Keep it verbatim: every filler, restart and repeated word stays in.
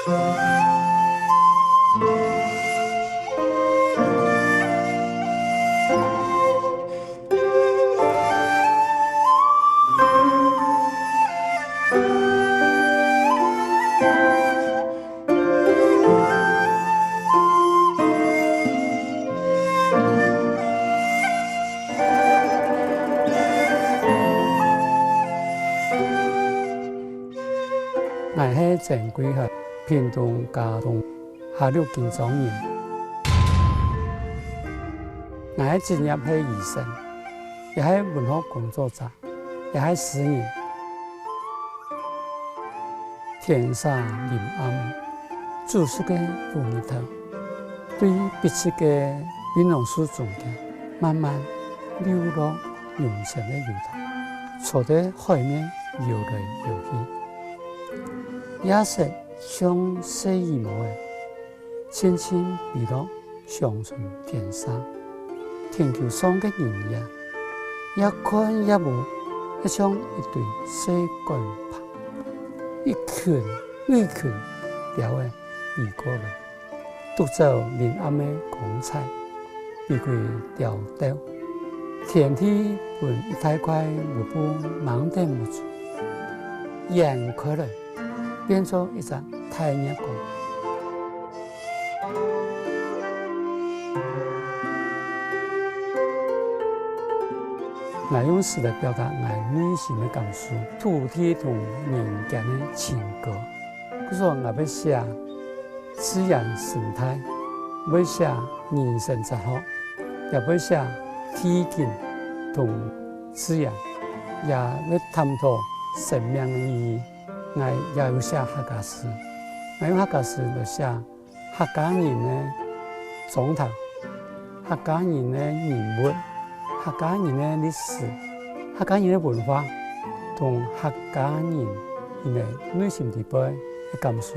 𠊎係曾貴海，屏東佳冬下六金莊人。𠊎个職業係醫生，也係文學工作者，也係詩人。天色臨暗，煮熟个烏日頭，對筆直个檳榔樹中間，慢慢溜落濃深个油塘，坐在海面搖來搖去。夜色像細雨毛仔， 輕輕飛落鄉村田舍。田坵上个人影，越看越無，也像一堆細乾白，一群又一群鳥仔飛過來，逐走臨暗个光彩，飛歸鳥竇。天地分一大塊幕布蒙等目珠，掀開來，變做一隻大月光。𠊎用詩來表達𠊎內心个感受，土地同人間个情歌。故所𠊎會寫自然生態，會寫人生哲學，也會寫地景同自然，也會探討生命个意義。 𠊎也有寫客家詩，𠊎用客家詩來寫客家人个庄頭、客家人个人物、客家人个歷史、客家人个文化，同客家人佢个內心底背个感受。